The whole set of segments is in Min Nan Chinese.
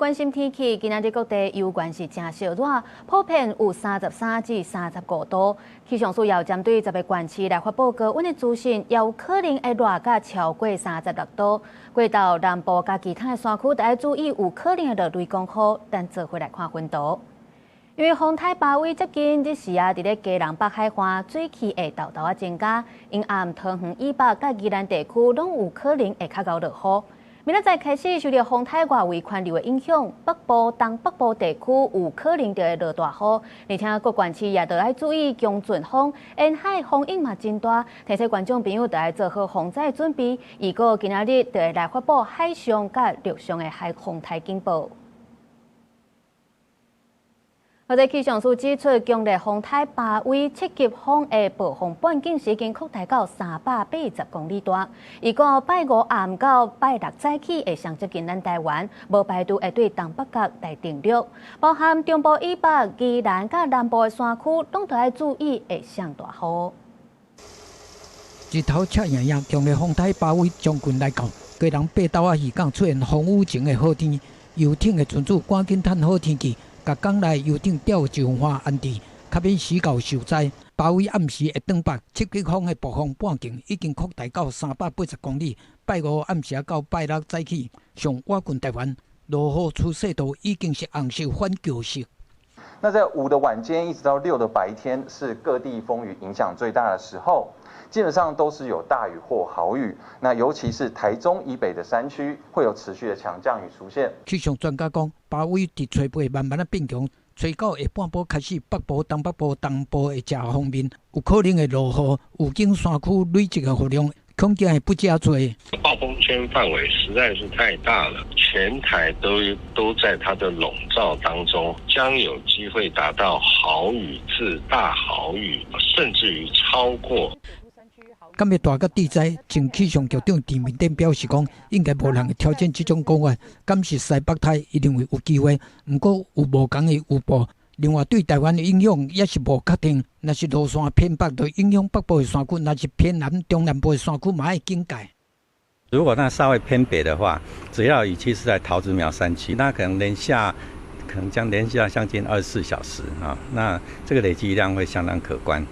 關心天氣，今仔日各地猶原是誠燒熱，普遍有33至35度。氣象署有針對十個縣市來發布高溫的資訊，有可能會熱甲超過36度。過晝南部佮其他的山區，著愛注意有可能會落雷公雨。咱做伙來看分圖。因為風颱巴威接近，這時啊，佇咧基隆北海岸水汽會沓沓仔增加，陰暗桃園以北佮宜蘭地區攏有可能會較𠢕落雨。明仔載開始受著風颱外圍環流的影響，北部、東北部地區有可能就會落大雨，而且各縣市也著愛注意強陣風，沿海風湧嘛真大，提醒觀眾朋友著愛做好防災準備。預告今仔日就會來發布海上佮陸上的海風颱警報。或者氣象署指出，強烈風颱巴威七級風的暴風半徑是已經擴大到380公里大。預告拜五暗到拜六早起會上接近咱台灣，無排除會對東北角來登陸，包含中部以北、宜蘭佮南部的山區，攏著愛注意會上大雨。日頭赤炎炎，強烈風颱巴威將近來到，基隆八斗仔漁港出現風雨前的好天，遊艇的船主趕緊趁好天氣，共港內遊艇吊上岸安置，較免死到受災。巴威暗時會轉北，七級風的暴風半徑已經擴大到380公里。拜五暗時到拜六早起，上倚近台灣，落雨趨勢都已經是紅色反橋色。那在五的晚間一直到六的白天，是各地風雨影響最大的時候，基本上都是有大雨或豪雨。那尤其是台中以北的山區，會有持續的強降雨出現。氣象專家講，巴威佇吹八慢慢仔變強，吹到下半晡開始，北部、東北部、東部的遮方面有可能會落雨，雨景山區累積的雨量恐驚會不遮濟。暴風圈範圍實在是太大了，全台都在它的籠罩當中，將有機會達到豪雨至大豪雨，甚至於超過。敢會大甲致災？前氣象局長陳明典表示講，應該無人會挑戰這種講法。敢是西北颱，伊認為有機會，毋過有無仝的雨暴。另外，對台灣的影響也是無確定。若是路線偏北，就影響北部的山區；若是偏南、中南部的山區，嘛愛警戒。如果它稍微偏北的話，主要雨區是在桃竹苗山區，那可能連下，可能將連下將近24小時啊，那這個累積量會相當可觀。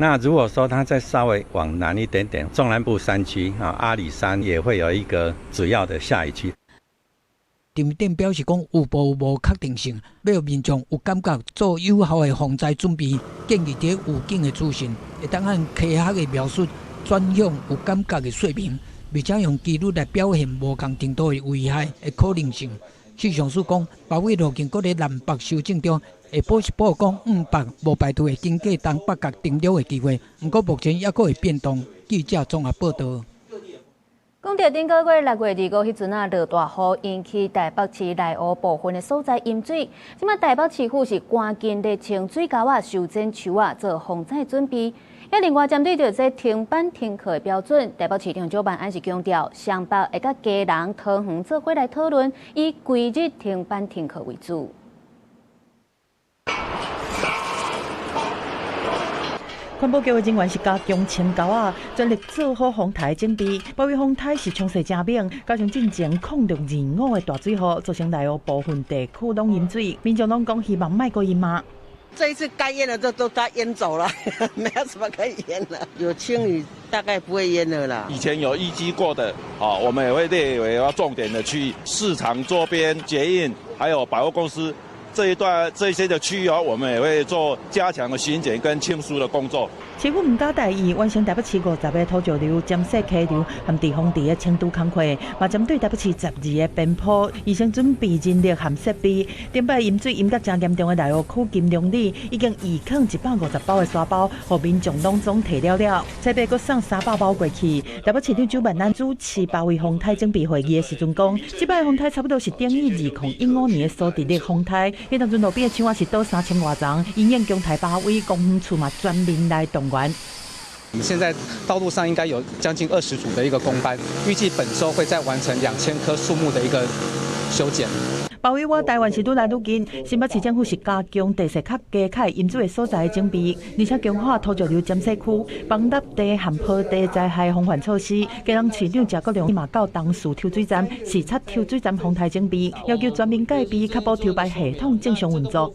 那如果說它再稍微往南一點點，中南部山區啊，阿里山也會有一個主要的下雨區。陳明典表示講，雨暴無確定性，欲予民眾有感覺做有效的防災準備，建議佇預警的資訊會當按科學的描述轉向有感覺的說明，而且用幾率來表現無仝程度的危害的可能性。氣象署講，巴威路徑閣佇南北修正中，下晡是報講五北無排除會經過東北角登陸的機會，毋過目前猶閣會變動。記者綜合報道。講著頂個月6月25彼陣啊，落大雨，引起台北市內湖部分的所在淹水。這馬台北市府是趕緊咧清水溝仔、修剪樹仔，做防災準備。抑另外針對著這停班停課的標準，台北市長蔣萬安是強調，雙北會佮基隆、桃園做伙來討論，以規日停班停課為主。環保局的人員是加強清溝仔，全力做好風颱準備。巴威風颱是衝勢誠猛，加上進前0625的大水雨，造成內湖部分地區攏淹水，民眾攏講希望莫閣淹啊。這一次該淹的都都都淹走了，沒有什麼可以淹了。有清雨，大概不會淹了啦。以前有淤積過的，啊，我們也會列為要重點的去市場周邊、捷運，還有百貨公司。這一段這些的區域，我們也會做加強的巡檢跟清疏的工作。市府毋敢大意，完成台北市50個土石流、尖細溪流和滯洪池的清除工課，嘛針對台北市12個邊坡，預先準備人力和設備。頂擺淹水淹甲誠嚴重的內湖區金龍里，已經預囥150包的沙包，予民眾攏總提了了。台北閣送300包過去。台北市長蔣萬安主持巴威風颱準備會議的時陣講，這擺風颱差不多是等於2015年的蘇迪勒風颱。彼當陣路邊的樹仔是倒3000外叢，因應強颱巴威，公園處嘛全面來動員。我們現在道路上應該有將近20組的一個工班，預計本週會再完成2000棵樹木的一個修剪。暴雨倚台灣是愈來愈近，新北市政府是加強地勢較低、較會淹水的所在的準備，而且強化土石流尖細區、崩塌地和坡地災害防範措施。基隆市長謝國樑嘛到東勢抽水站視察抽水站風颱準備，要求全民戒備，確保抽排系統正常運作。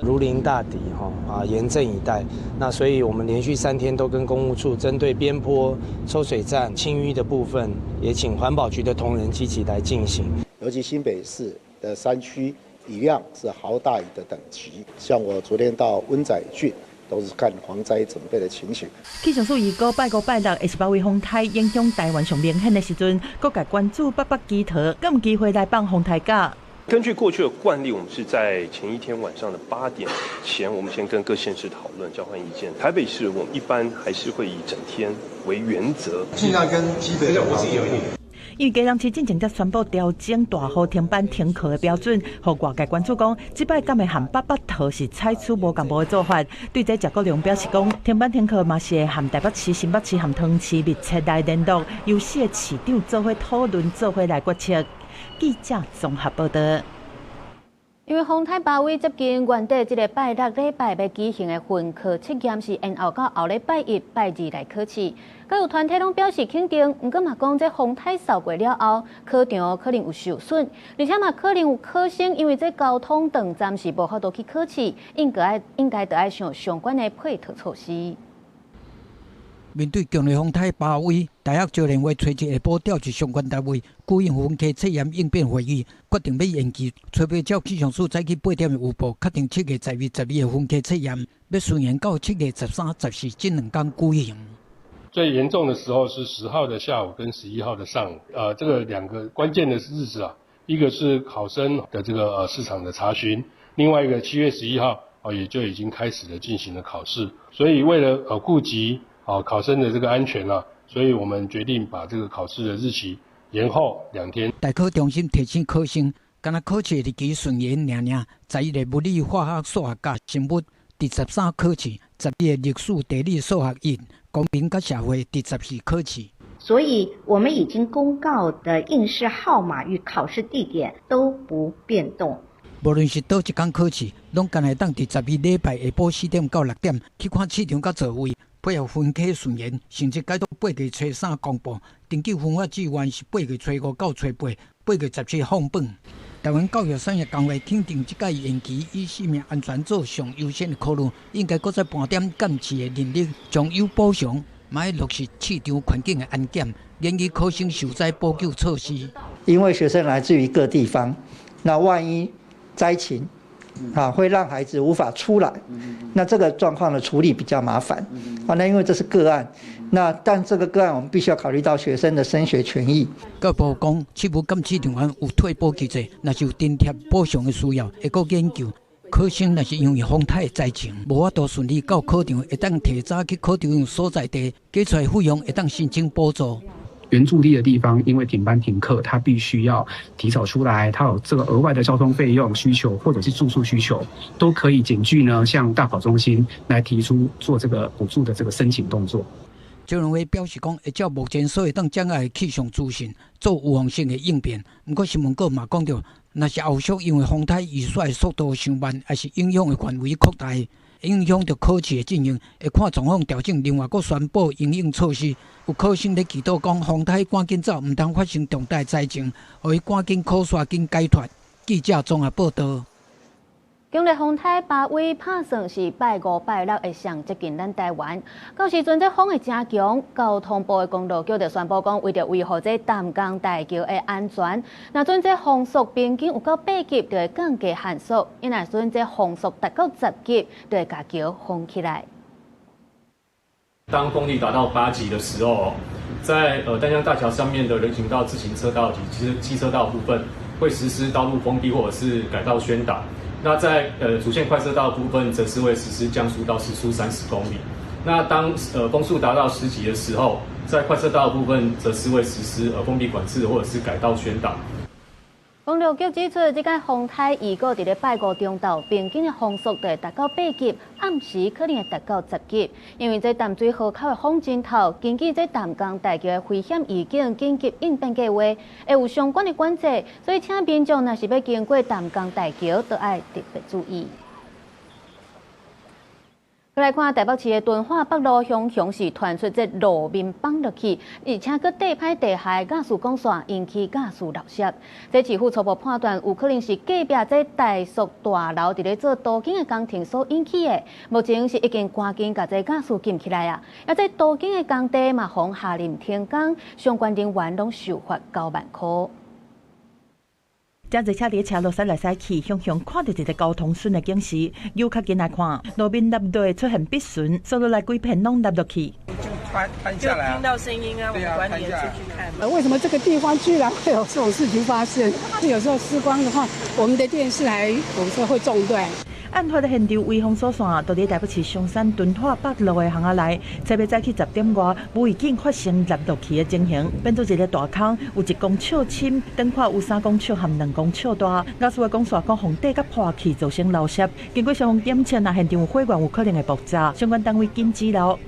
如臨大敵，吼啊，嚴陣以待。那所以我們連續3天都跟工務處針對邊坡、抽水站清淤的部分，也請環保局的同仁積極來進行。尤其新北市的山區雨量是豪大雨的等級，像我昨天到溫仔郡，都是看防災準備的情形。氣象署預估拜五、拜六會是包圍風颱影響台灣上明顯的時陣，各界關注北北基桃，敢有機會來放風颱假。根據過去的慣例，我們是在前一天晚上的8點前，我們先跟各縣市討論、交換意見。台北市我們一般還是會以整天為原則，盡量跟基北的。因為基隆市進前才宣布調整大雨停班停課的標準，予外界關注講，這擺敢會和北北桃是採取無仝無的做法。對這謝國樑表示講，停班停課嘛是會和台北市、新北市和桃園市密切來聯絡，由四个市長做伙討論，做伙來決策。記者綜合報道。因為風颱巴威接近原底，這个拜六禮拜欲舉行的分科測驗是延後到後禮拜一、拜二來考試。教育團體攏表示肯定，毋過嘛講這風颱掃過了後，考場可能有受損，而且嘛可能有考生因為這交通斷暫時無法度去考試，應該著愛想相關的配套措施。面對強烈風颱巴威，大學招聯會初一下晡召集相關單位舉行分科測驗應變會議，決定欲延期。初八照氣象署早起8點的預報，確定7月11、12的分科測驗，欲順延到7月13、14這兩天舉行。最嚴重的時候是10號的下午跟11號的上午，這個兩個關鍵的日子啊，一個是考生的這個試場的查詢，另外一個7月11號啊，也就已經開始了進行了考試，所以為了顧及考生的這個安全啊，所以我們決定把這個考試的日期延後2天。大考中心提醒考生，干焦考試日期順延爾爾，11个物理、化學、數學佮生物，佇13考試；12个歷史、地理、數學一、公民佮社會佇14考試。所以，我們已經公告的應試號碼與考試地點都不變動。無論是佗一工考試，攏干焦會當佇12禮拜下晡4點到6點去看試場佮座位，配合分科順延，成績改到8月初3公布。登記分發志願是8月初5到初8，8月17放榜。台灣教育產業工會肯定這擺延期以生命安全做上優先的考慮，應該閣再盤點監視的人力，將有補償，嘛愛落實試場環境的安檢，研擬考生受災補救措施。因為學生來自於各地方，那萬一災情啊，會讓孩子無法出來，那這個狀況的處理比較麻煩。啊，那因為這是個案，那但這個個案我們必須要考慮到學生的升學權益。教育部講，試務監視人員有退補機制，若是有津貼補償的需要，會閣研究。考生若是因為風颱災情，無法度順利到考場，會當提早去考場所在地，加出來費用會當申請補助。原住地的地方，因為停班停課，他必須要提早出來，他有這個額外的交通費用需求，或者是住宿需求，都可以檢具呢，向大考中心來提出做這個補助的這個申請動作。招聯會表示講，會照目前所會當掌握的氣象資訊做預防性的應變。毋過新聞稿嘛講著，若是後續因為風颱雨雪的速度傷慢，抑是影響的範圍擴大，影響著考試的進行，會看狀況調整，另外閣宣布因應措施。有考生咧祈禱講，風颱趕緊走，毋通發生重大災情，予伊趕緊考煞緊解脫。記者綜合報道。強烈風颱巴威拍算是拜五、拜六會上接近咱台灣。到時陣這風會誠強，交通部的公路局就宣布講，為著維護這淡江大橋的安全，若準這風速平均有到8級，就會降低限速；若準這風速達到10級，就會共橋封起來。當風力達到8級的時候，在淡江大橋上面的人行道、自行車道及機車道部分，會實施道路封閉或者是改道宣導。那在主線快車道的部分，則是會實施降速到時速30公里。那當風速達到10級的時候，在快車道的部分，則是會實施封閉管制或者是改道宣導。講公路局指出，這個風颱預告佇咧拜五中晝平均的風速會達到8級，暗時可能會達到10級。因為這淡水河口的風箏頭，根據這淡江大橋的危險預警緊急應變計劃，會有相關的管制，所以請民眾若是欲經過淡江大橋，都愛特別注意。來看台北市的敦化北路，雄雄是傳出這路面崩落去，而且閣地歹地下瓦斯管線引起瓦斯漏泄。這市府初步判斷，有可能是隔壁這台塑大樓佇咧做都更的工程所引起的。目前是已經趕緊共這瓦斯禁起來啊！啊，這都更的工地嘛，予下令停工，相關人員攏受罰9萬箍。真濟車佇車路駛來駛去，雄雄看著一个交通損的景勢。由較近來看，路面凹落出現筆損，刷落來規片攏凹落去。就翻下來，聽到聲音啊，我們管理員出去看。為什麼這個地方居然會有這種事情發生？有時候施工的話，我們的電視還有時候會中斷。案發的現場圍封鎖線，佇咧台北市松山敦化北路的巷仔內，昨暝早起10點外，無預警發生凹落去的情形，變做一个大空，有1公尺深，長寬有3公尺和2公尺大。瓦斯的管線講予底佮破去，造成漏泄。經過消防檢測，若現場有火源，有可能會爆炸，相關單位緊止了。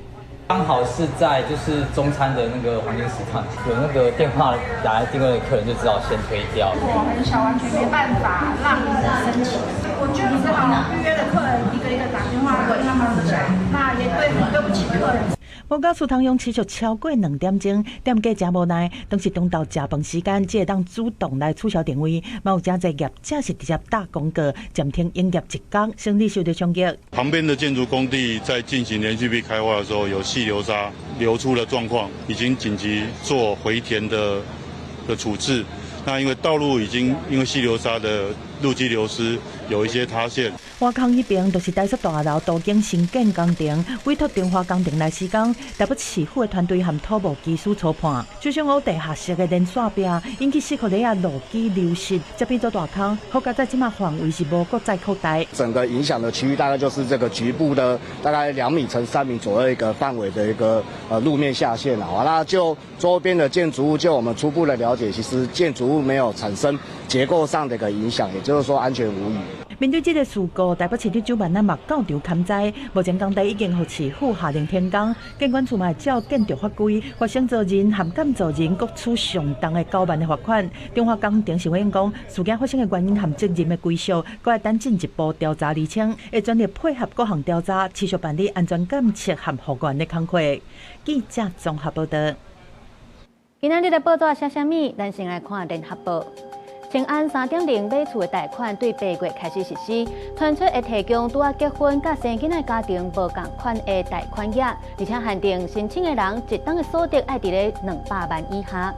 剛好是在就是中餐的那個黃金時段，有那個電話打來訂位的客人就只好先推掉。火很小，完全沒辦法讓人申請，我就只好預約的客人一個一個打電話跟他們講，那也對不起客人。無瓦斯通用持續超過2點鐘，店家誠無奈，當時中晝食飯時間，才會當主動來取消訂位。嘛有誠濟業者是直接打廣告暫停營業一工，生理受著衝擊。旁邊的建築工地在進行連續壁開挖的時候，有細流沙流出的狀況，已經緊急做回填的處置。那因為道路已經因為細流沙的路基流失，有一些塌陷。外空彼邊就是台塑大樓都更新建工程，委託中華工程來施工。台北市府的團隊和土木技師初判，就像烏地下室的連線壁引起四箍里仔路基流失，才變做大空。好佳哉這馬範圍是無閣再擴大。整個影響的區域大概就是這個局部的大概2米乘3米左右一個範圍的一個路面下陷啊。那就周邊的建築物，就我們初步的了解，其實建築物沒有產生結構上的一個影響，也就是說安全無虞。面對這个事故，台北市長蔣萬安嘛到場勘災，目前工地已經予市府下令停工，建管處嘛會照建築法規，發生責任和監造人各處上重的9萬的罰款。中華工程是回應講，事件發生的原因和責任的歸屬，閣愛等進一步調查釐清，會全力配合各項調查，持續辦理安全檢測和復原的工課。記者綜合報導。今仔日的報紙寫啥物？咱先來看聯合報。青安3.0買厝的貸款對8月開始實施，傳出會提供拄仔結婚佮生囡仔家庭無仝款的貸款額，而且限定申請的人一冬的所得愛佇咧200萬以下。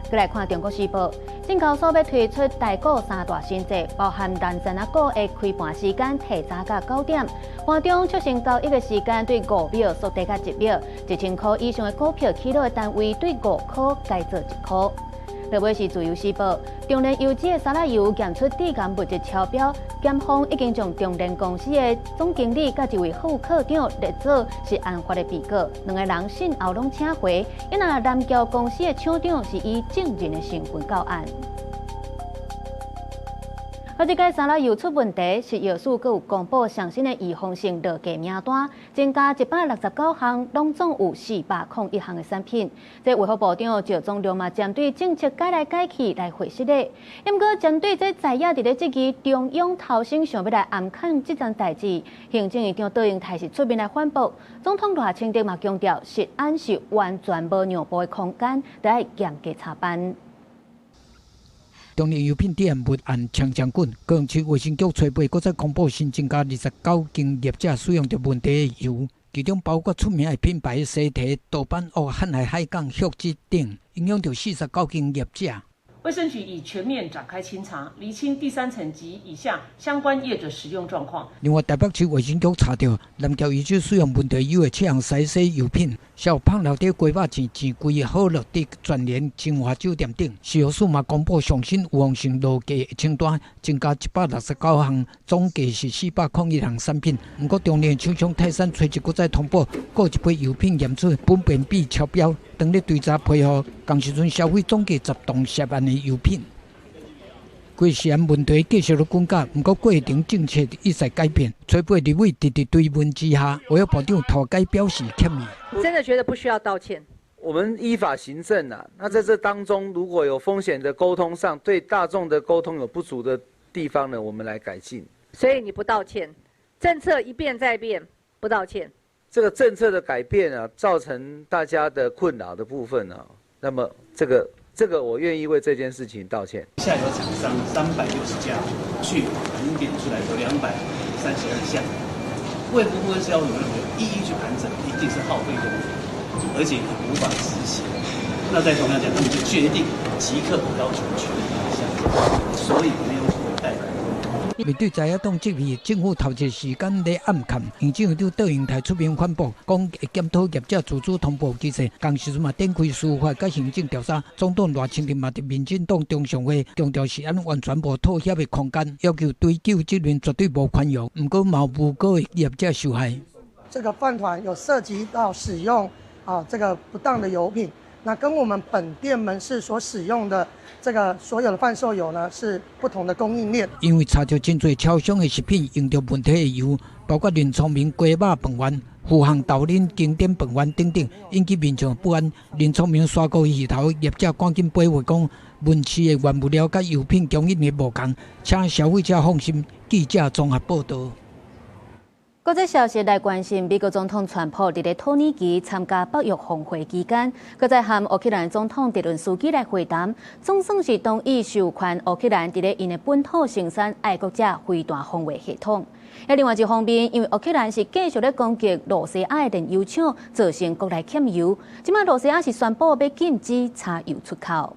閣來看《中國時報》，證交所欲推出台股三大新制，包含南山仔股的開盤時間提早到9點，盤中促成交易的時間對5秒縮短到1秒，1000箍以上的股票起落的單位對5箍改做1箍。落尾是自由時報，中煉油脂的沙拉油檢出致癌物質超標，檢方已經將中煉公司的總經理佮一位副科長列做是案發的被告，兩个人訊後攏請回。因為南橋公司的廠長是以證人的身份到案。啊，這個沙拉油出問題，食藥署閣有公布上新的預防性落架名單，增加169項，攏總有401項的產品。這衛福部長趙宗龍嘛，針對政策改來改去來回釋咧。毋過針對這在野佇咧質疑中央頭先想欲來暗崁這樁代誌，行政院長卓榮泰是出面來反駁。總統賴清德嘛強調，食安是完全無讓步的空間，著愛嚴格查辦。中煉油品致癌物案強強滾，高雄市衛生局初八閣再公布新增加29間業者使用著問題的油，其中包括出名的品牌西提、多板屋、瀚海海港、旭志等，影響著49間業者。衛生局已全面展開清查，釐清第三層及以下相關業者使用狀況。另外，台北市衛生局查著南僑油脂使用問題油的七項篩洗油品，小胖老佇雞肉錢錢櫃好樂迪全聯晶華酒店等。食藥署嘛公布上新預防性落架的清單，增加169項，總計是401項產品。毋過，中煉廠商泰山隨即閣再通報，閣一批油品驗出苯苯比超標。當日追查批予，仝時陣銷毀總計10棟涉案的油品。過食安問題繼續咧滾價，毋過過程政策一再改變。崔貝立委直直追問之下，外交部長塗改表示歉意。真的覺得不需要道歉。我們依法行政啊，那在這當中如果有風險的溝通上，對大眾的溝通有不足的地方呢，我們來改進。所以你不道歉，政策一變再變，不道歉。這個政策的改變啊，造成大家的困擾的部分啊，那麼這個我願意為這件事情道歉。下游廠商360家去盤點出來有232項，衛福部跟食藥署認為一一去盤整，一定是耗費功夫，而且也無法執行。那在同樣講，他們就決定即刻要求全面下架，所以沒有所謂代表。面對在野黨質疑，政府投入時間咧暗崁，行政院長卓榮泰出面反駁，講會檢討業者自主通報機制，仝時陣嘛展開司法佮行政調查。總統賴清德嘛佇民進黨中常會強調食安完全無妥協的空間，要求追究責任絕對無寬容。毋過嘛有無辜的業者受害。這個飯糰有涉及到使用啊這個不當的油品，那跟我們本店門市所使用的這個所有的販售油呢，是不同的供應鏈。因為查著真濟超商的食品用著問題的油，包括林聰明雞肉飯圓、富航豆奶經典飯圓等等，引起民眾不安。林聰明沙鍋魚頭業者趕緊回覆講，門市的原物料佮油品供應的無仝，請消費者放心。記者綜合報道。國際消息來關心，美國總統川普佇咧土耳其參加北約峰會期間，閣再和烏克蘭總統澤倫斯基來會談，總算是同意授權烏克蘭佇咧𪜶的本土生產愛國者飛彈防衛系統。另外一方面，因為烏克蘭是繼續咧攻擊露西亞的煉油廠，造成國內欠油，這擺露西亞是宣布欲禁止柴油出口。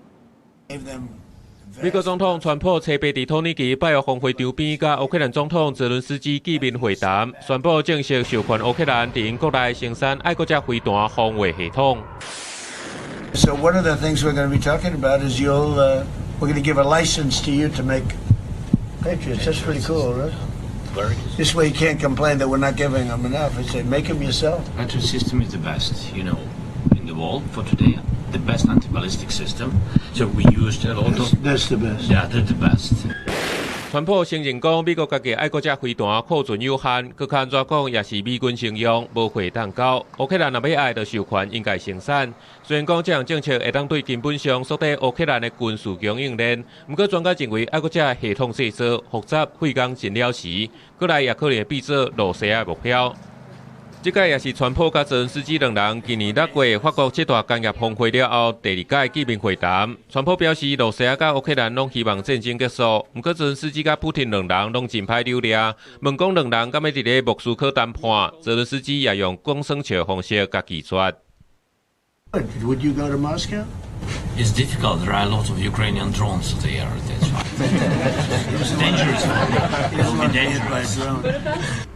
美國總統川普初八佇土耳其北約峰會場邊，佮烏克蘭總統澤倫斯基見面會談，宣布正式授權烏克蘭佇𪜶國內生產愛國者飛彈防衛系統。 So one of the things we're going to be talking about is we're going to give a license to you to make Patriots. That's pretty cool, right? Very. This way you can't complain that we're not giving them enough. I say make them yourself. Patriot system is the best in the world for today. The best anti-ballistic system. So we used a lot of. That's the best. Yeah, that's the best. 川普承認講，美國家己愛國者飛彈庫存有限，閣較按怎講也是美軍先用，無貨當交。烏克蘭若欲愛，就授權𪜶家生產。雖然講這項政策會當對根本上縮短烏克蘭的軍事供應鏈，毋過專家認為愛國者系統製作複雜，費工真了時，過來也可能會變做露西亞目標。這擺也是川普佮澤倫斯基兩人今年6月法國七大工業峰會了後第二擺見面會談。川普表示，露西亞佮烏克蘭攏希望戰爭結束，毋過澤倫斯基佮普廷兩人攏真歹扭掠。問講兩人敢欲佇咧莫斯科談判，澤倫斯基也用講耍笑方式共拒絕。 Would you go to Moscow? It's difficult. There are a lot of Ukrainian drones there. That's why. It's dangerous. It's dangerous.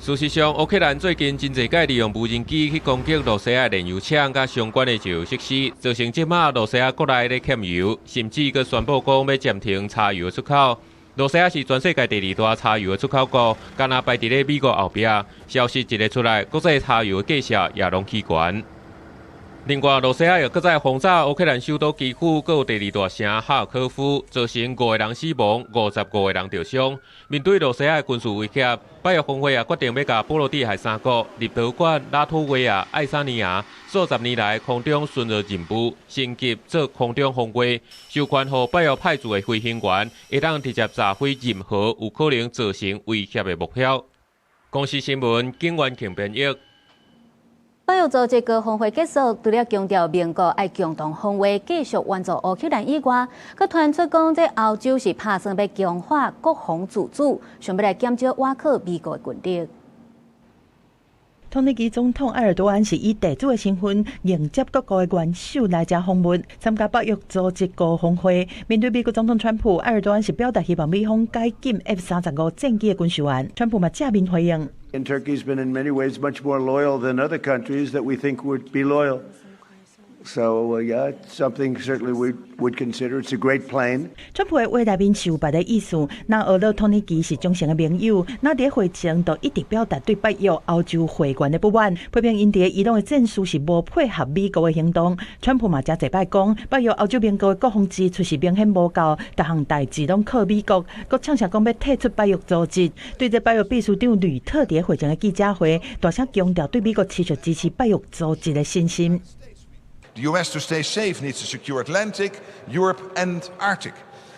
事實上，烏克蘭最近真濟擺利用無人機去攻擊露西亞煉油廠佮相關的石油設施，造成這馬露西亞國內咧欠油，甚至閣宣布講欲暫停柴油的出口。露西亞是全世界第二大柴油的出口國，敢若排佇咧美國後壁。消息一个出來，國際柴油的價格也攏起懸。另外，露西亞又閣再轟炸烏克蘭首都基輔，閣有第二大城哈爾科夫，造成五個人死亡，55個人著傷。面對露西亞的軍事威脅，北約峰會也決定欲共波羅的海三國、立陶宛、拉脫維亞、愛沙尼亞數十年來空中巡邏任務升級做空中防衛，授權予北約派駐的飛行員會當直接炸毀任何有可能造成威脅的目標。公視新聞，景元慶編譯。北約組織高峰會結束，除了強調盟國愛共同防衛、繼續援助烏克蘭以外，閣傳出講這歐洲是拍算欲強化國防自主，想欲來減少倚靠美國的軍力。土耳其總統埃爾多安是以地主的身份迎接各國的元首來遮訪問，參加北約組織高峰會。面對美國總統川普，埃爾多安是表達希望美方解禁 F-35戰機的軍售案。川普嘛正面回應。 And Turkey's been in many ways much more loyal than other countries that we think would be loyal. So, yeah, it's something certainly we would consider. It's a great plane. 川普的話內面是有別个意思。若俄勒托尼基是忠誠的盟友，若佇會前就一直表達對北約歐洲會員的不滿，批評𪜶佇伊朗的戰事是無配合美國的行動。川普嘛誠濟擺講，北約歐洲盟國的國防支出是明顯無夠，逐項代誌攏靠美國，閣嗆聲講欲退出北約組織。對這北約秘書長呂特佇會前的記者會，大聲強調對美國持續支持北約組織的信心。 The US to stay safe needs a secure Atlantic, Europe and Arctic.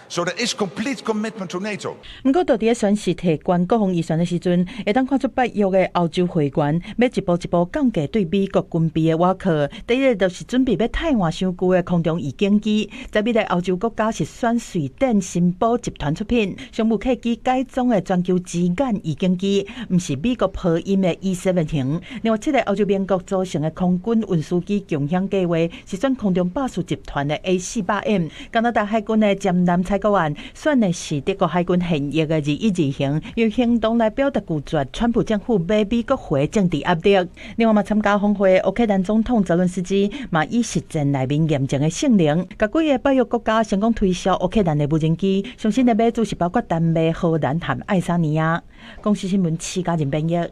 So there is complete commitment to NATO. 毋過，佇咧宣誓提懸國防預算的時陣，會當看出北約的歐洲會員欲一步一步降低對美國軍備的倚靠。第一個就是準備欲替換傷舊的空中預警機，這個歐洲國家是選瑞典新寶集團出品，商務客機改裝的全球之眼預警機，毋是美國波音的 E7 型。另外，七个歐洲盟國組成的空軍運輸機共享計劃，是選空中巴士集團的 A48M。加拿大海軍的潛艦採購案選的是德國海軍現役的212型，用行動來表達拒絕川普政府買美國貨政治壓力。另外嘛，參加峰會，烏克蘭總統澤倫斯基嘛以實戰內面驗證的性能，共幾个北約國家成功推銷烏克蘭的無人機。上新的買主是包括丹麥、荷蘭和愛沙尼亞。公視新聞徐嘉仁編譯。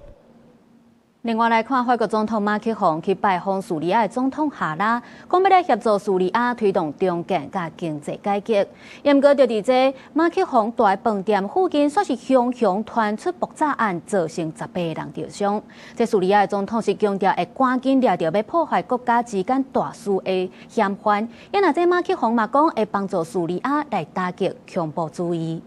另外來看，法國總統馬克宏去拜訪敘利亞的總統哈拉，講欲來協助敘利亞推動重建佮經濟改革。毋過就佇這馬克宏蹛飯店附近，煞是雄雄傳出爆炸案，造成18人著傷。這敘利亞的總統是強調會趕緊掠著欲破壞國家之間大事的嫌犯。也若這馬克宏嘛講會幫助敘利亞來打擊恐怖主義。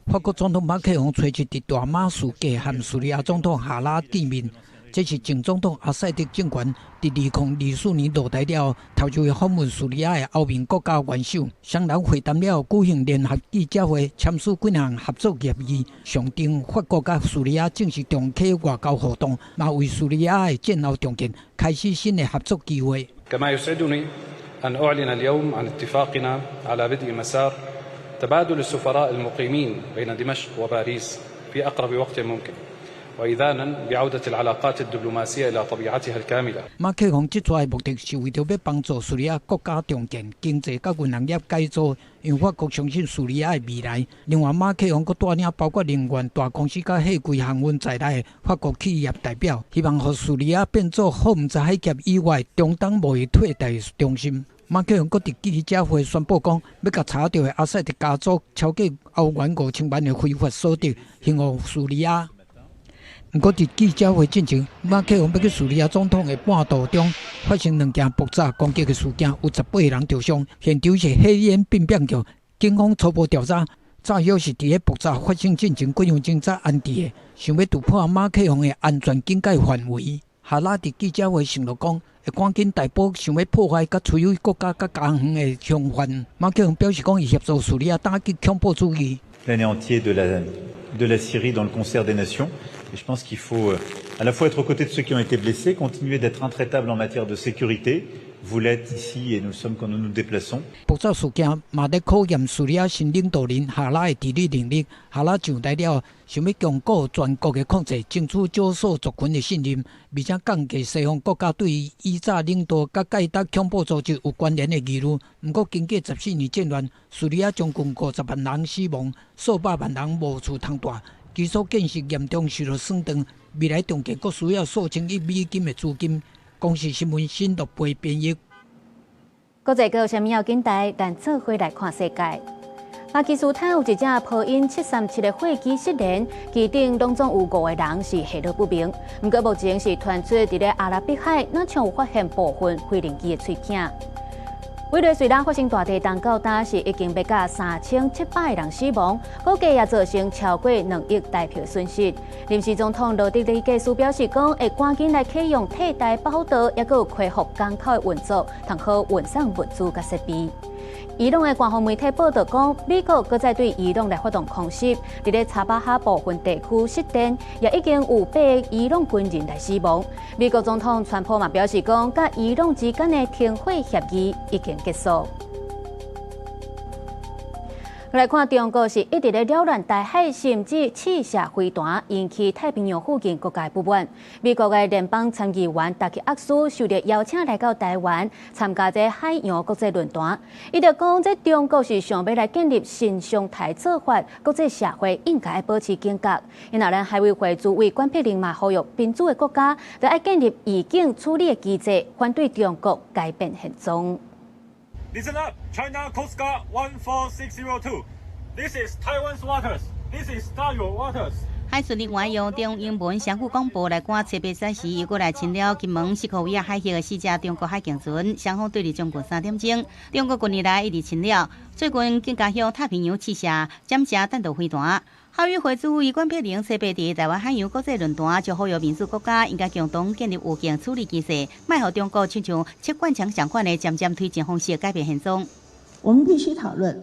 法國總統馬克宏初一佇大馬士革和敘利亞總統哈拉見面，這是前總統阿薩德政權佇2024年落台了後，頭一回訪問敘利亞的歐盟國家元首。雙人會談了後舉行聯合記者會，簽署幾項合作協議，象徵法國佮敘利亞正式重啟外交活動，嘛為敘利亞的戰後重建開始新的合作機會。 كما يسعدني أن أعلن اليوم عن اتفاقنا على بدء مسار تبادل السفراء المقيمين بين دمشق وباريس في أقرب وقت ممكن وإيذانا بعودة العلاقات الدبلوماسية إلى طبيعتها الكاملة。馬克宏這逝的目的是為著欲幫助敘利亞國家重建經濟佮銀行業改造，因為法國相信敘利亞的未來。另外，馬克宏閣帶領包括能源大公司佮貨櫃航運在內的法國企業代表，希望予敘利亞變做霍姆茲海峽以外中東貿易替代中心。馬克宏閣佇記者會宣布講，欲共查著的阿薩德家族超過歐元5000萬的非法所得，還予敘利亞。毋過，佇記者會進前，馬克宏欲去敘利亞總統的半途中，發生兩件爆炸攻擊的事件，有18個人著傷，現場是火焰變變叫，警方初步調查，炸藥是佇咧爆炸發生進前幾分鐘才安置的，想欲突破馬克宏的安全警戒範圍。哈拉佇記者會承諾講，會趕緊逮捕想欲破壞佮摧毀國家佮家園的兇犯。馬克宏表示講，會協助敘利亞打擊恐怖主義。 L'anéantir de la Syrie dans le concert des nations. Et je pense qu'il faut à la fois être aux côtés de ceux qui ont été blessés, continuer d'être intraitable en matière de sécurité. Vous l'êtes ici et nous le sommes quand nous nous déplaçons. 爆炸事件嘛咧考驗敘利亞新領導人哈拉的治理能力。哈拉上台了後，想欲鞏固全國的控制，爭取少數族群的信任，而且降低西方國家對伊以早領導佮蓋達恐怖組織有關聯的疑慮。毋過，經過14年戰亂，敘利亞將近50萬人死亡，數百萬人無厝通蹛，基礎建設嚴重受到損斷，未來重建閣需要數千億美金的資金。公視新聞新樂貝編譯。國際閣有啥物要緊代？咱做伙來看世界。巴基斯坦有一架波音737的貨機失聯，機頂攏總有五個人是下落不明。毋過目前是傳出佇咧阿拉伯海，若像有發現部分飛行機的碎片。委內瑞拉發生大地動到今是已經欲甲3700人死亡，估計也造成超過2億台幣損失。臨時總統羅德里格斯表示講，會趕緊來啟用替代跑道，抑閣有恢復港口的運作，通好運送物資佮設備。伊朗的官方媒體報導講，美國閣再對伊朗來發動空襲，佇咧查巴哈部分地區失電，也已經有八個伊朗軍人來死亡。美國總統川普嘛表示講，佮伊朗之間的停火協議已經結束。來看中國是一直咧擾亂台海，甚至試射飛彈，引起太平洋附近國家不滿。美國的聯邦參議員達克厄斯受到邀請來到台灣參加這海洋國際論壇，伊就講這中國是想欲來建立新常態做法，國際社會應該保持警覺。因為咱海委會主委管碧玲嘛呼籲民主的國家，就愛建立預警處理的機制，反對中國改變現狀。 Listen up, China Coast Guard 14602. This is Taiwan's waters. This is not your waters. 海巡人員用中英文雙語廣播來趕車白賽時，又閣來侵擾金門西科威亞海域的四隻中國海警船，雙方對峙將近3點鐘。中國近年來一直侵擾，最近更加向太平洋試射艦射彈道飛彈。海委會主委管碧玲初八佇台灣海洋國際論壇，就呼籲民主國家應該共同建立預警處理機制，莫予中國親像切灌腸仝款的漸漸推進方式改變現狀。我們必須討論，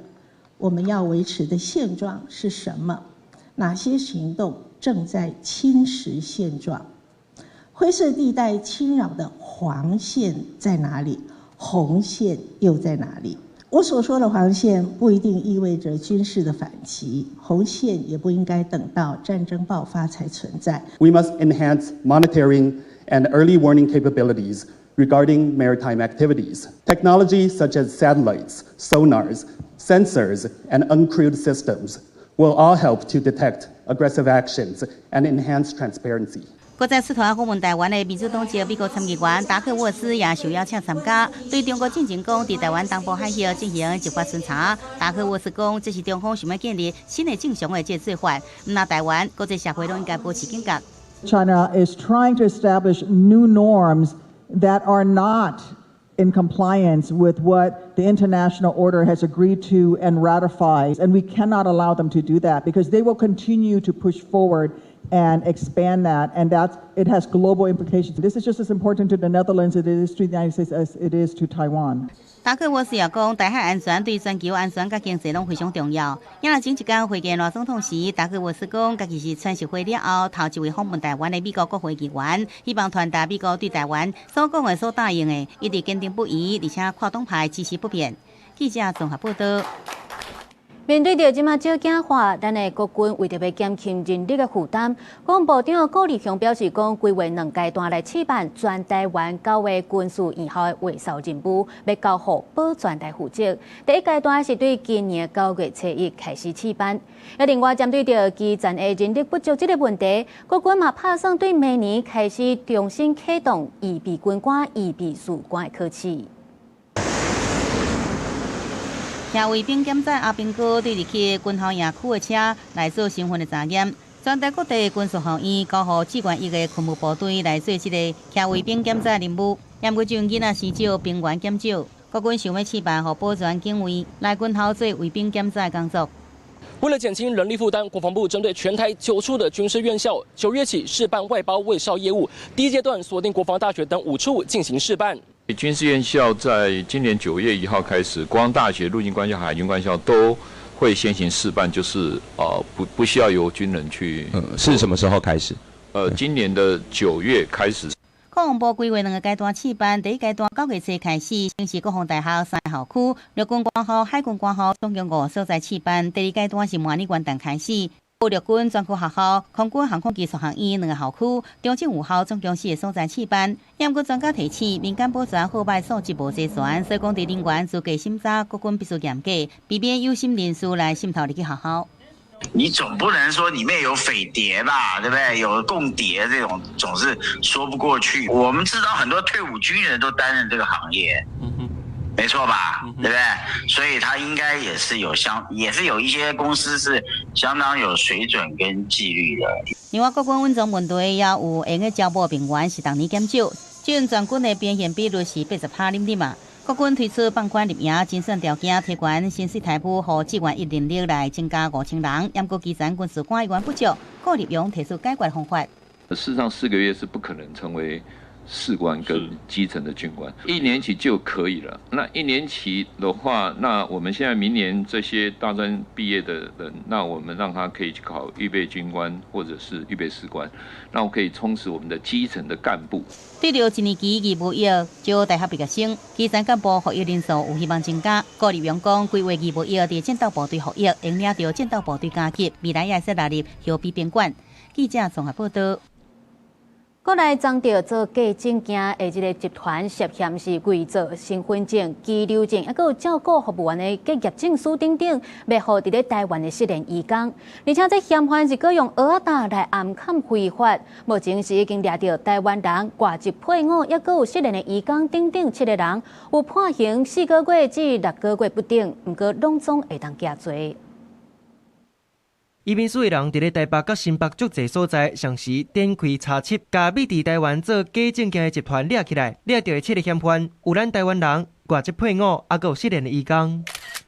我們要維持的現狀是什麼？哪些行動正在侵蝕現狀？灰色地帶侵擾的黃線在哪裡？紅線又在哪裡？我所說的黃線不一定意味着軍事的反擊，紅線也不應該等到戰爭爆發才存在。 We must enhance monitoring and early warning capabilities regarding maritime activities. Technology such as satellites, sonars, sensors, and uncrewed systems will all help to detect aggressive actions and enhance transparency. 國際出團訪問台灣的民主黨籍美國參議員達克沃斯也受邀請參加，對中國進前講佇台灣東部海域進行執法巡查。達克沃斯講，這是中方想欲建立新的正常的這個做法，毋但台灣，國際社會攏應該保持警覺。 China is trying to establish new norms that are not in compliance with what the international order has agreed to and ratified. And we cannot allow them to do that because they will continue to push forward and expand that, and it has global implications. This is just as important to the Netherlands as it is to the United States as it is to Taiwan. 達克沃斯也講，台海安全對全球安全佮經濟攏非常重要。也若前一工會見賴總統時，達克沃斯講，家己是川習會了後頭一位訪問台灣的美國國會議員，希望傳達美國對台灣所講的、所答應的，一直堅定不移，而且跨黨派支持不變。記者綜合報道。面對著這馬少子化，咱的國軍為著欲減輕人力的負擔，國防部長顧立雄表示講，規劃兩階段來試辦全台灣九個軍事院校的衛哨任務，欲交予保全來負責。第一階段是對今年9月初1開始試辦。另外，針對著基層的人力不足這個問題，國軍嘛拍算對明年開始重新啟動預備軍官、預備士官的考試。騎衛兵檢載阿兵哥對入去軍校營區的車來做身份的查驗。全台各地軍事學院交予志願役的勤務部隊來做這个騎衛兵檢載任務。毋過這陣囡仔生少，兵員減少，國軍想欲試辦予保全警衛來軍校做衛兵檢載工作。為了減輕人力負擔，國防部針對全台9處的軍事院校，9月起試辦外包衛哨業務。第一階段鎖定國防大學等5處進行試辦。軍事院校在今年9月1號開始，國防大學、陸軍官校、海軍官校都會先行試辦，就是不需要由軍人去。是什麼時候開始？今年的九月開始。國防部規劃兩個階段試辦，第一階段9月初開始，先是國防大學三校區、陸軍官校、海軍官校總共五個所在試辦。第二階段是明年元旦開始，陸軍專科學校、空軍航空技術學院兩個校區、中正五校總共四個所在試辦。毋過專家提醒，民間保全好䆀素質無齊全，所以講佇人員資格審查，國軍必須嚴格，避免有心人士來滲透入去學校。你總不能說裡面有匪諜吧，對不對？有共諜這種，總是說不過去。我們知道很多退伍軍人都擔任這個行業，沒錯吧？對不對？所以他應該也是有相，也是有一些公司是相當有水準跟紀律的。另外，國軍穩裝問題也有閒的招募兵員是逐年減少，這全軍的編遣比率是80%點點嘛。國軍推出放寬入營甄選條件，提懸薪水待遇，予志願役人力來增加5000人。毋過基層軍事官員不足，顧立雄提出解決方法。事實上，4個月是不可能成為士官跟基層的軍官，一年期就可以了。那一年期的話，那我們現在明年這些大專畢業的人，那我們讓他可以去考預備軍官或者是預備士官，那我可以充實我們的基層的幹部。對著一年期義務役招大學畢業生，基層幹部服役人數有希望增加。郭立榮講，規劃義務役佇戰鬥部隊服役，會領著戰鬥部隊加級，未來也會使納入後備兵管。記者綜合報道。國內贓著做假證件的這个集團涉嫌是偽造身份證、居留證，抑閣有照顧服務員的結業證書等等，賣予佇咧台灣的失聯移工。而且這嫌犯是閣用蚵仔擔來暗崁非法，目前是已經掠著台灣人、外籍配偶，抑閣有失聯的移工等等七个人，有判刑4個月至6個月不等，毋過攏總會當加罪。移民署的人佇咧台北佮新北足濟所在，同時展開查緝，共秘佇台灣做假證件的集團掠起來，掠著的七个嫌犯有咱台灣人、外籍配偶，抑閣有失聯的移工。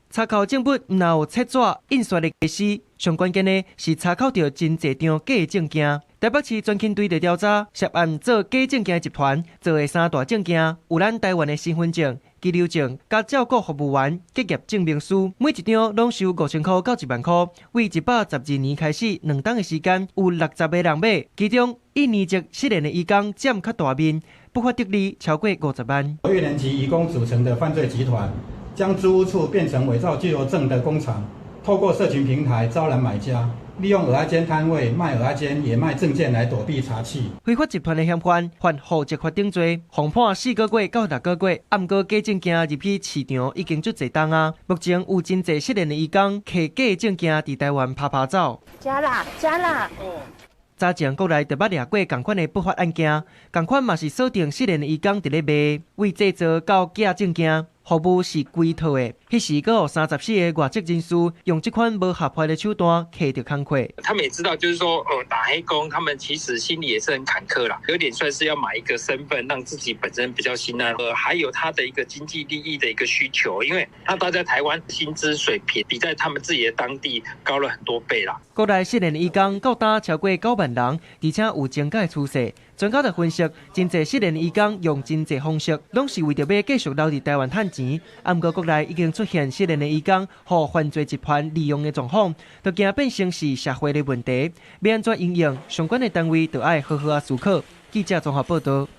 查扣證物，毋但有冊紙印刷的家私，上關鍵的是查扣著真濟張假證件。台北市專勤隊佇調查涉案做假證件的集團做的三大證件，有咱台灣的身份證、居留證、佮照顧服務員結業證明書，每一張攏收5000箍到1萬箍。為112年開始，2冬的時間有60個人買，其中印尼籍失聯的移工佔較大面，不法得利超過50萬。越南籍移工組成的犯罪集團，將租屋處變成偽造居留證的工廠，透過社群平台招攬買家，利用蚵仔煎攤位賣蚵仔煎，也賣證件來躲避查緝。非法集團的嫌犯犯戶籍法等罪，予判4個月到6個月。毋過假證件入去市場已經足濟冬啊！目前有真濟失聯的移工，提假證件佇台灣趴趴走。食啦，食啦。早前國內就捌掠過仝款的不法案件，仝款嘛是鎖定失聯的移工佇咧賣，為製造到假證件。服務是規套的，彼時閣予34個外籍人士用這款無合法的手段提著工課。他們也知道，就是說，打黑工，他們其實心裡也是很坎坷啦，有點算是要買一個身份，讓自己本身比較心安。還有他的一個經濟利益的一個需求，因為他到在台灣薪資水平比在他們自己的當地高了很多倍啦。國內失聯移工到今超過9萬人，而且有增加的趨勢。專家就分析，真濟失聯移工用真濟方式，攏是為著欲繼續留佇台灣趁錢。毋過國內已經出現失聯的移工予犯罪集團利用的狀況，就驚變成是社會的問題。欲按怎應用，相關的單位就愛好好仔思考。記者綜合報道。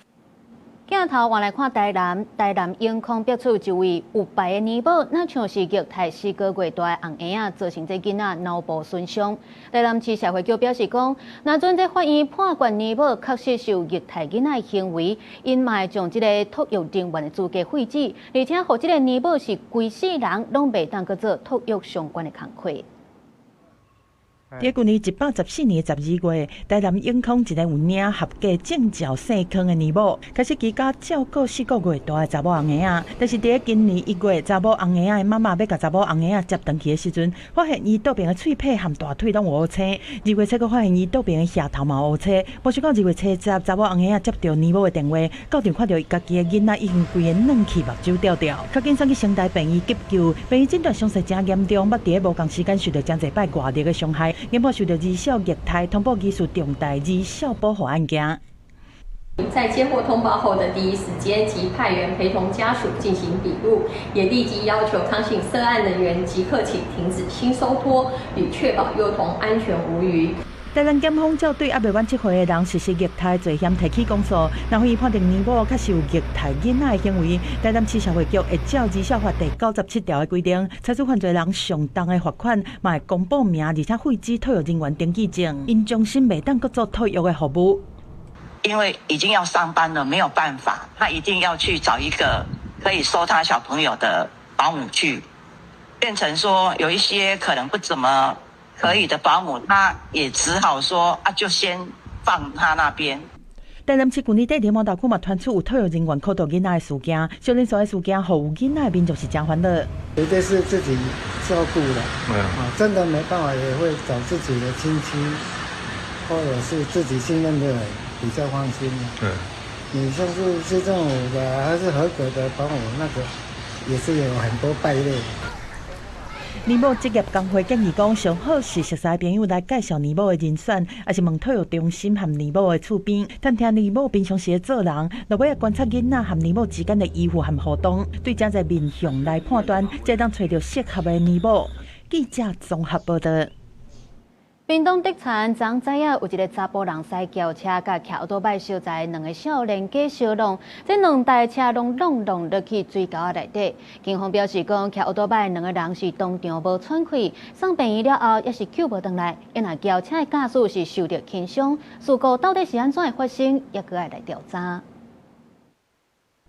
鏡頭換來看台南，台南永康逼出一位有牌的尼母，若像是虐待4個月大的尪嬰仔，造成這囡仔腦部損傷。台南市社會局表示講，若準這法院判決尼母確實是有虐待囡仔的行為，𪜶嘛會將這个托育人員的資格廢止，而且予這个尼母是規世人攏袂當閣做托育相關的工課。佇舊年114年12月，台南永康一个有領合格證照姓康的尼母，開始居家照顧4個月大的查某尪仔。但是佇今年1月，查某尪仔的媽媽欲共查某尪仔接轉去的時陣，發現伊倒爿的喙䫌和大腿攏有烏青。2月7閣發現伊倒爿的額頭嘛有烏青。無想到2月7日，查某尪仔接著尼母的電話，到場看著伊家己的囡仔已經規个軟去，目睭吊吊，較緊送去成大病院急救。病院診斷傷勢誠嚴重，捌佇咧無仝時間受著誠濟擺外力的傷害。研判受著兒少虐待，通報疑似重大兒少保護案件。在接獲通報後的第一時間，即派員陪同家屬進行筆錄，也立即要求康姓涉案人員即刻起停止性收託，以確保幼童安全無虞。台南檢方照對猶未滿7歲的人實施虐待罪嫌提起公訴，若法院判定尼母確實有虐待囡仔的行為，台南市社會局會照兒少法第97條的規定，裁處犯罪人上重的罰款，嘛會公布名，而且廢止托育人員登記證，𪜶終身袂當閣做托育的服務。因為已經要上班了，沒有辦法，他一定要去找一個可以收他小朋友的保姆去，變成說有一些可能不怎麼可以的保姆，他也只好說啊，就先放他那邊。台南市舊年底佇摩大區嘛傳出有托育人員苦毒囡仔的事件，少年所的事件，予有囡仔的民眾是誠煩惱。絕對是自己照顧的，啊，真的沒辦法也會找自己的親戚，或者是自己信任的人比較放心。對，你像是市政府的還是合格的保姆，那個也是有很多敗類。尼某职业工会建议讲，上好是熟似朋友来介绍尼某的人选，抑是问托育中心和尼某的厝边，探听尼某平常时的做人，落尾观察囡仔和尼某之间的依附和互动，对这个面向来判断，才当揣著适合的尼某。记者综合报道。屏东竹田昨早仔有一个查埔人驶轿车，共骑欧多摆相载两个少年家相挵，这两台车拢挵挵落去水沟仔内底。警方表示讲，骑欧多摆两个人是当场无喘气，送病院了后也是救无转来。因为轿车的驾驶是受著轻伤，事故到底是按怎会发生，犹阁爱来调查。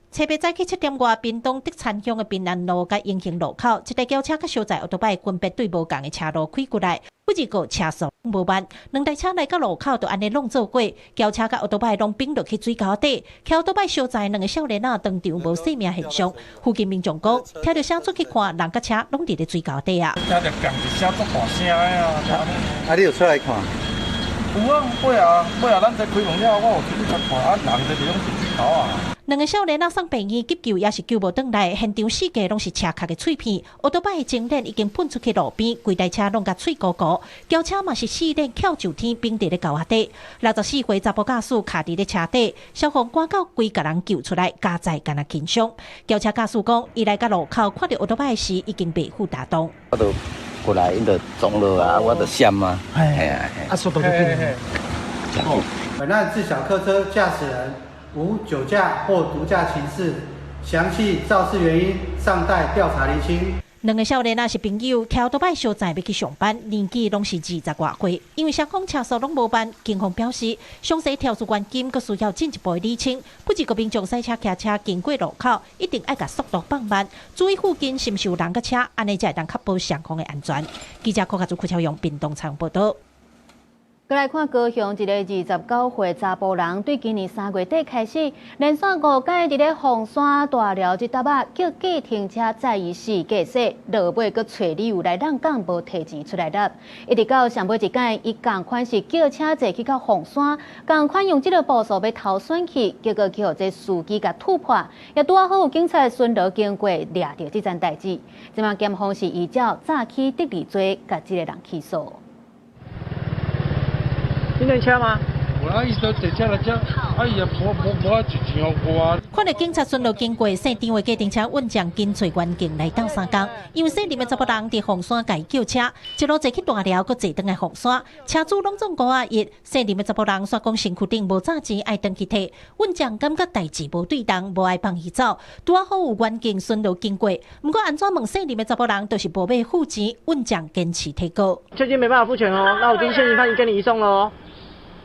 初八早起7点外，屏东竹田乡的平安路佮英兴路口，一台轿车佮相载欧多摆分别对无仝的车路开过来，不过车速无慢，两台车来到路口就按呢挵做伙，轿车佮欧多摆拢并落去水沟底，骑欧多摆相载两个少年仔当场无生命现象。附近民众讲，听著声出去看，人佮车拢伫咧水沟底啊。听著共一声足大声的啊！啊，你有出来看？有啊，尾啊，尾啊，咱这开门了，我有出去看，啊，人这拢是水沟啊。两个少年仔送病院急救，也是救无转来。现场四界拢是车壳的碎片，欧多摆的前轮已经喷出去路边，规台车拢共碎糊糊。轿车嘛是四轮翘上天，并伫咧沟仔底。64岁查埔驾驶卡伫咧车底，消防赶到规共人救出来，加载敢若轻伤。轿车驾驶讲，伊来到路口看著欧多摆时，已经袂赴打动。我就过来，𪜶就撞落啊，我就闪啊，嘿啊，啊，速度就紧。本案自小客车驾驶人无酒驾或毒驾情事，详细肇事原因尚待调查厘清。两个少年仔是朋友，骑欧多摆相载欲去上班，年纪拢是20外岁。因为双方车速拢无慢，警方表示，详细调查原因，阁需要进一步的厘清。不过民众驶车、骑车经过路口，一定爱共速度放慢，注意附近是毋是有人佮车，按呢才会当确保双方的安全。记者柯家祖、柯超勇屏东采访报道。阁来看高雄一个29岁查埔人，对今年3月底开始，连续五摆伫咧凤山大寮这搭仔叫计程车载伊四界驶，落尾阁揣理由来挵工，无提钱出来纳。一直到上尾一摆，伊仝款是叫车坐去到凤山，仝款用这个步数欲头选去，结果去予这司机共吐破，也拄仔好有警察巡逻经过，掠著这件代志。这马检方是依照诈欺得利罪，共这个人起诉。你能车吗？我啊，伊都坐车来遮，啊伊也无无无爱一钱予我。看著警察巡逻经过，姓张的计程车运将紧揣员警来斗相共，因为姓林的查埔人伫凤山共伊叫车，一路坐去大寮，阁坐转来凤山，车主拢总5仔一，姓林的查埔人煞讲身躯顶无炸钱，爱转去提。运将感觉代志无对当，无爱放伊走。拄仔好有员警巡逻经过，毋过按怎问姓林的查埔人，就是无欲付钱，运将坚持提告。确定没办法付钱哦，那我今天现行犯跟你移送喽。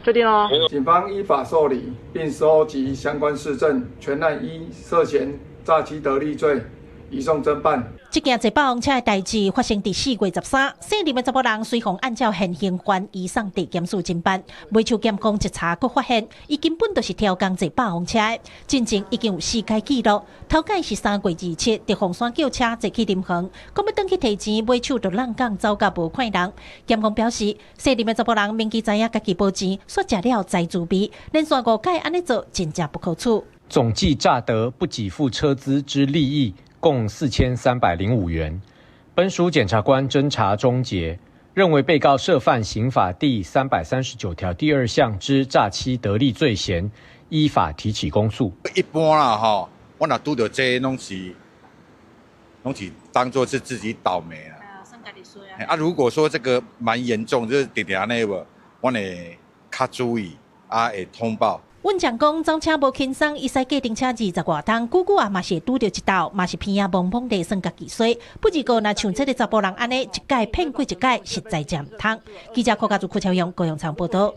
确定哦。警方依法受理，并收集相关事证，全案依涉嫌诈欺得利罪移送侦办。这件坐霸王车的代志发生伫4月13，姓林的查埔人随予按照现行犯移送地检署侦办。袂手检方一查，阁发现伊根本就是超工坐霸王车的，进前已经有四改记录。头摆是3月27，伫凤山叫车坐去林园，讲欲转去提钱，尾手就挵工走甲无看人。检方表示，姓林的查埔人明知知影家己无钱，煞食了财滋味，连续五摆按呢做，真正不可取。总计诈得不给付车资之利益共4305元。本署检察官侦查终结，认为被告涉犯刑法第339条第二项之诈欺得利罪嫌，依法提起公诉。一般啦吼，我若拄著这拢是当作是自己倒霉啦。啊，如果说这个蛮严重，就是定定按呢无，我会较注意啊，会通报。阮讲讲，走车无轻松，伊驶计程车20外冬，久久啊嘛是会拄著一道，嘛是鼻仔蒙蒙的算家己衰。不过，若像这个查埔人按呢，一改骗过一改，实在真毋通。记者柯家祖、柯超勇高雄场报道。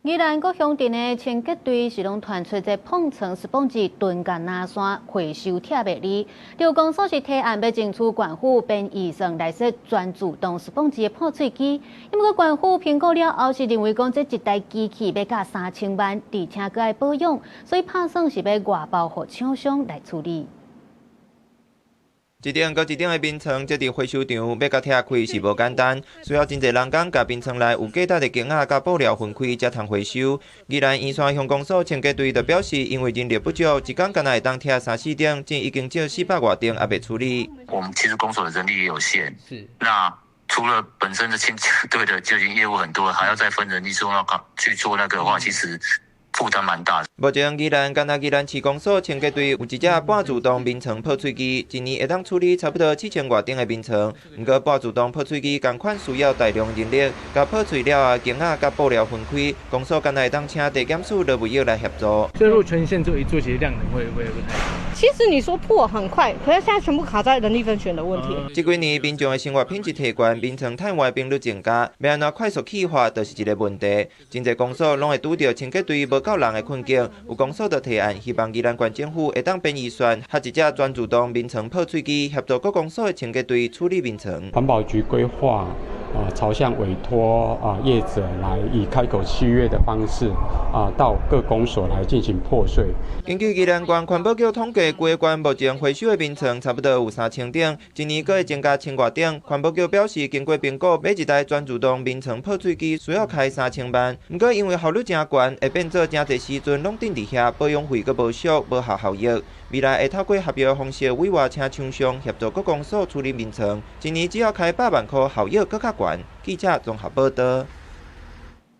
宜兰各乡镇的清洁队是拢传出这碰床スポンジ囤共拿山回收拆袂离，就公所是提案欲争取县府编预算来设全自动スポンジ的破碎机，毋过县府评估了后是认为讲这一台机器欲价3000万，而且阁爱保养，所以拍算是欲外包予厂商来处理。一頂閣一頂的眠床積佇回收場，欲共拆開是無簡單，需要真濟人工共眠床內有價值的弓仔佮布料分開，才通回收。宜蘭圓山鄉公所清潔隊就表示，因為人力不足，一工干焦會當拆三四頂，這已經積400外頂猶未處理。我們其實公所的人力也有限，是那除了本身的清潔隊的就已經業務很多，還要再分人力做那個去做那個的話，其實負擔蠻大的。目前宜蘭干焦宜蘭市公所清潔隊有一隻半自動眠床破碎機，一年會當處理差不多4000外頂的眠床。毋過半自動破碎機仝款需要大量人力，共破碎了後弓仔佮布料分開，公所干焦會當請地檢署羅維約來協助。這如果全線做一做，其實量能會不太。其實你說破很快，可是現在全部卡在人力分選的問題。這幾年民眾的生活品質提懸，眠床趁壞頻率增加，欲按怎快速去化，就是一個問題。真濟公所攏會拄著清潔隊無夠人的困境，有公所就提案，希望宜蘭縣政府會當編預算，合一隻全自動眠床破碎機，協助各公所的清潔隊處理眠床。環保局規劃朝向委託業者來以開口契約的方式到各公所來進行破碎。根據宜蘭縣環保局統計，規個縣目前回收的眠床差不多有3000頂，一年閣會增加1000外頂。環保局表示，經過評估，買一台全自動眠床破碎機需要開3000萬，毋過因為效率誠懸，會變做誠濟時陣攏頓佇遐，保養費閣無俗，無效效益。未來會透過合約方式委外請廠商協助各公所處理眠床，一年只要開100萬箍，效益閣較懸。記者綜合報導。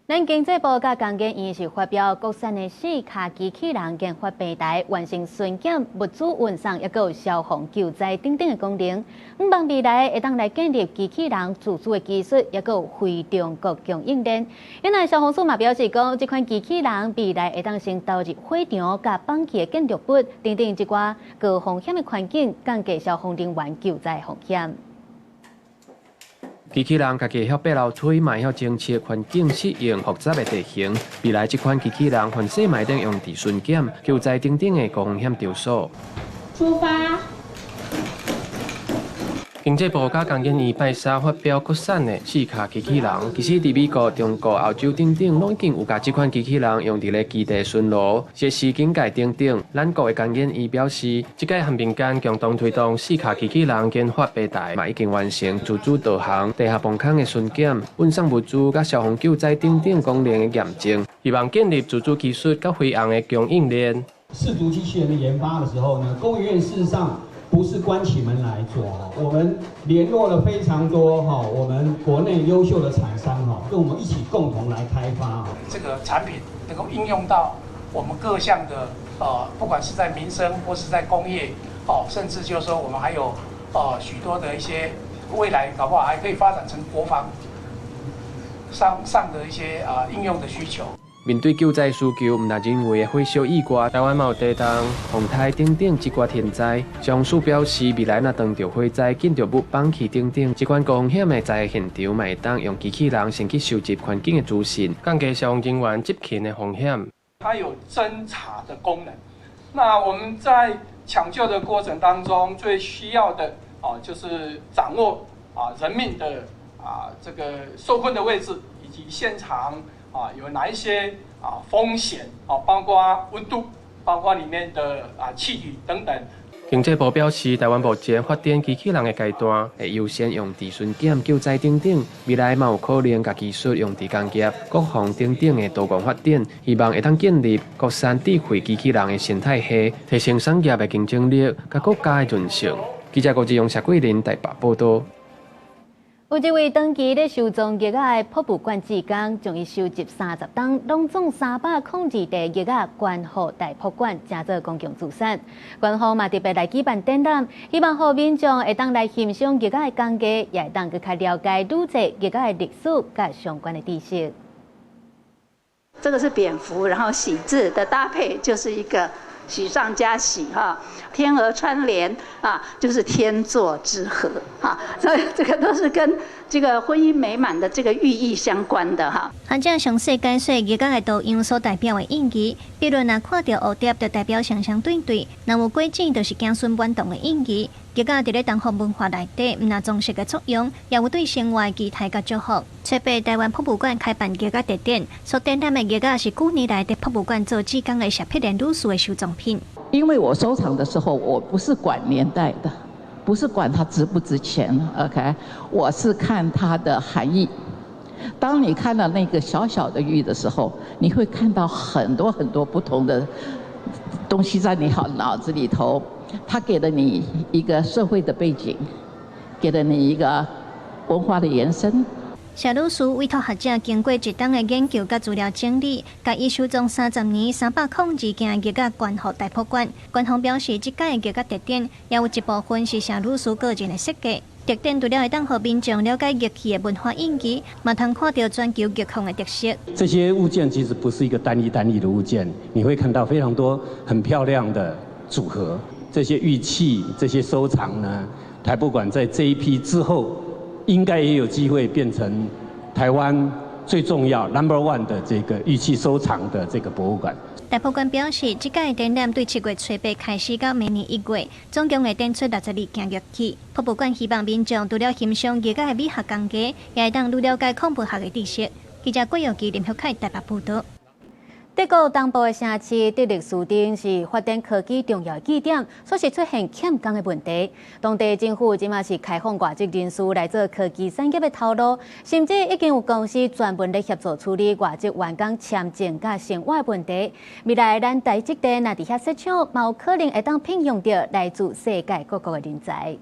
咱經濟部佮工研院是發表國產的四跤機器人研發平台，完成巡檢、物資運送，抑閣有消防救災等等的功能。向望未來會當來建立機器人自主的技術，抑閣有非中國供應鏈。原來消防署嘛表示講，這款機器人未來會當先投入火場佮崩去的建築物等等這寡高風險的環境，降低消防人員救災風險。機器人家己會曉爬樓梯，嘛會曉偵測環境適應複雜的地形。未來這款機器人凡勢嘛會當用佇巡檢、救災等等的高風險場所。出發。經濟部佮工研院拜三發表國產的四跤機器人，其實佇美國、中國、歐洲等等，攏已經有共這款機器人用佇咧基地巡邏、設施警戒等等。咱國的工研院表示，這屆和民間共同推動四跤機器人研發平台，嘛已經完成自主導航、地下崩空的巡檢、運送物資佮消防救災等等功能的驗證，希望建立自主技術佮飛航的供應鏈。四足機器人的研發的時候呢，工研院事實上不是關起門來做，我們聯絡了非常多哈，我們國內優秀的廠商哈，跟我們一起共同來開發這個產品，能夠應用到我們各項的不管是在民生或是在工業哦，甚至就是說我們還有許多的一些未來搞不好還可以發展成國防上的一些應用的需求。面對救災需求，毋但人為的火燒意外，台灣嘛有地動、洪颱等等這寡天災。消防署表示，未來若當著火災、建築物崩去等等，這款高風險的災害現場，嘛會當用機器人先去收集環境的資訊，降低消防人員執勤的風險。它有偵查的功能。那我們在搶救的過程當中，最需要的就是掌握人命的這個受困的位置以及現場。有哪一些風險包括溫度，包括裡面的氣體等等。經濟部表示，台灣目前發展機器人的階段，會優先用佇巡檢、救災等等，未來嘛有可能共技術用佇工業、國防等等的多元發展，希望會當建立國產智慧機器人的生態系，提升產業的競爭力，佮國家的韌性。記者郭志勇、謝桂林台北報導。有一位長期咧收藏玉仔的博物館志工，將伊收集30冬，攏總302塊玉仔捐予大博館，成做公共資產。館方嘛特別來舉辦展覽，希望予民眾會當來欣賞玉仔的工藝，也會當閣較了解鑄製玉仔的歷史佮相關的知識。這個是蝙蝠，然後喜字的搭配就是一個喜上加喜哈，天鵝穿蓮啊，就是天作之合哈，所以這個都是跟這個婚姻美滿的這個寓意相關的哈。學者詳細解說玉仔的圖樣所代表的意義，比如若看著蝴蝶，就代表雙雙對對；若有果子，就是子孫滿堂的意義。玉仔佇咧東方文化內底，毋但裝飾的作用，也有對生活的期待佮祝福。初八台灣博物館開辦玉仔特展，所展覽的玉仔是舊年來佇博物館做志工的謝碧蓮女士的收藏品。因為我收藏的時候，我不是管年代的，不是管它值不值錢，OK，我是看它的含義。當你看到那個小小的玉的時候，你會看到很多很多不同的東西在你好腦子裡頭。它給了你一個社會的背景，給了你一個文化的延伸。謝女士委託學者經過一冬的研究佮資料整理，共伊收藏30年302件玉仔捐予台博館。館方表示，這屆玉仔特展也有一部分是謝女士個人的設計。特展除了會當予民眾了解玉器的文化印記，嘛通看著全球玉礦的特色。這些物件其實不是一個單一單一的物件，你會看到非常多很漂亮的組合。這些玉器、這些收藏呢，台博館在這一批之後，應該也有機會變成台灣最重要 number one 的這個玉器收藏的這個博物館。台博館表示，這屆展覽對7月初八開始到明年1月，總共會展出62件玉器。博物館希望民眾除了欣賞玉仔的美學工藝，也會當愈了解礦物學的知識。記者郭耀基、林玉凱台北報導。德國東部的城市德勒斯登是發展科技重要的據點，所以出現欠工的問題。當地政府這馬是開放外籍人士來做科技產業的頭路，甚至已經有公司專門咧協助處理外籍員工簽證佮生活的問題。未來咱台積電若佇遐設廠，嘛有可能會當聘用著來自世界各國的人才。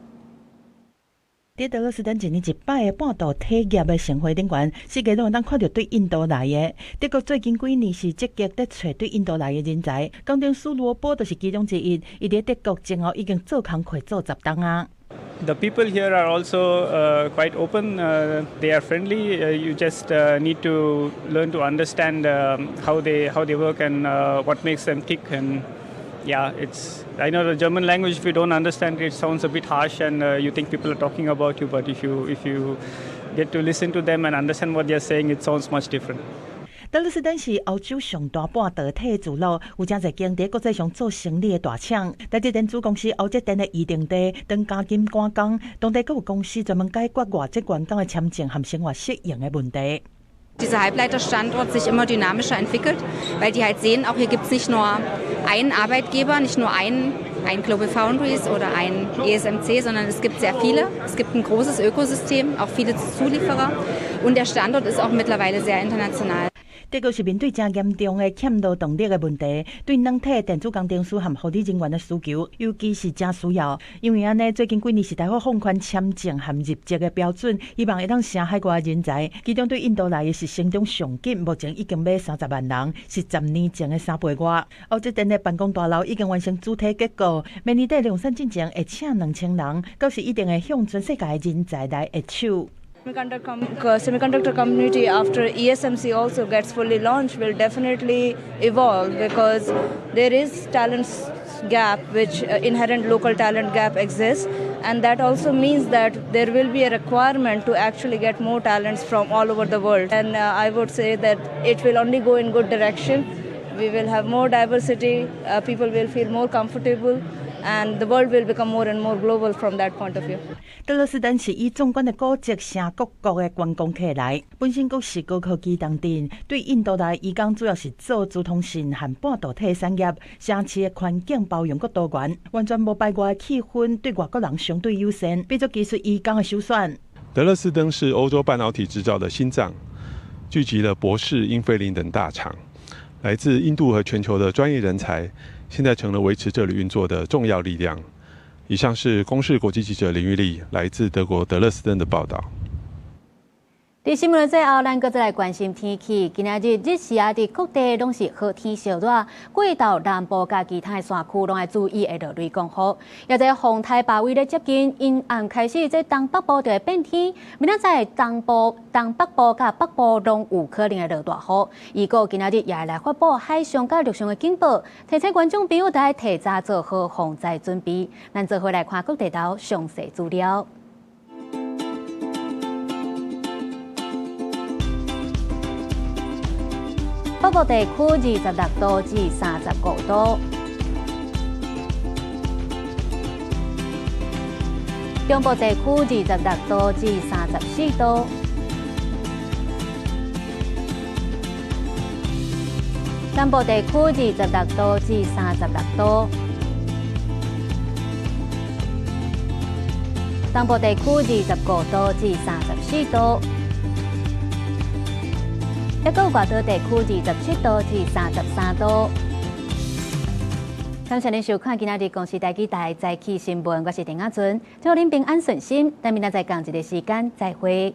佇德勒斯登一年一擺的半導體業的盛會頂懸，世界攏會當看著對印度來的。德國最近幾年是積極佇揣對印度來的人才，工程師羅波就是其中之一。伊佇德國前後已經做工課做10冬啊。 The people here are also quite open. They are friendly. You just need to learn to understand how they work and what makes them tick. And yeah, it's I know the German language. If you don't understand it, it sounds a bit harsh, and you think people are talking about you. But if you get to listen to them and understand what they are saying, it sounds much different. 德勒斯登是歐洲上大半導體聚落，有誠濟間佇國際上做生理的大廠。台積電子公司歐積電的預定地，當加緊趕工，當地閣有公司專門解決外籍員工的簽證和生活適應的問題。 Dieser Halbleiterstandort sich immer dynamischer entwickelt, weil die halt sehen, auch hier gibt es nicht nur einen Arbeitgeber, nicht nur ein Global Foundries oder ein ESMC, sondern es gibt sehr viele. Es gibt ein großes Ökosystem, auch viele Zulieferer und der Standort ist auch mittlerweile sehr international. 德國是面對誠嚴重的欠勞動力的問題，對軟體電子工程師和護理人員的需求，尤其是誠需要。因為按呢，最近幾年是大幅放寬簽證和入籍的標準，希望會當吸海外人才。其中對印度來的是成長上緊，目前已經欲30萬人，是10年前的3倍外。歐積電的辦公大樓已經完成主體結構，明年底量產進前會請2000人，到時一定會向全世界的人才來握手。 Semiconductor community after ESMC also gets fully launched will definitely evolve because there is talent gap, which inherent local talent gap exists, and that also means that there will be a requirement to actually get more talents from all over the world, and I would say that it will only go in good direction. We will have more diversity, people will feel more comfortable, and the world will become more and more global from that point of view. 德勒斯登是以壯觀的古蹟吸各國的觀光客來，本身閣是高科技重鎮，對印度來移工主要是做資通訊和半導體產業，城市的環境包容閣多元，完全無排外的氣氛，對外國人相對友善，變做技術移工的首選。德勒斯登是歐洲半導體製造的心臟，聚集了博世、英飛凌等大廠，來自印度和全球的專業人才，現在成了維持這裡運作的重要力量。以上是公視國際記者林玉麗來自德國德勒斯登的報道。佇新聞最後，咱閣再來關心天氣。今仔日日時啊，佇各地攏是好天燒熱，過晝南部佮其他的山區攏愛注意會落雷公雨。也在風颱巴威咧接近，陰暗開始，這東北部就會變天。明仔載東部、東北部佮北部攏有可能會落大雨。預告今仔日也會來發布海上佮陸上的警報，提醒觀眾朋友愛提早做好防災準備。咱做伙來看各地頭詳細資料。北部地區26度至35度，中部地區26度至34度，南部地區26度至36度，東部地區25度至34度，抑閣有外島地區27度至33度。感謝您收看今仔日公視台語台早起新聞，我是鄭亞尊，祝您平安順心，咱明仔載仝一个時間再會。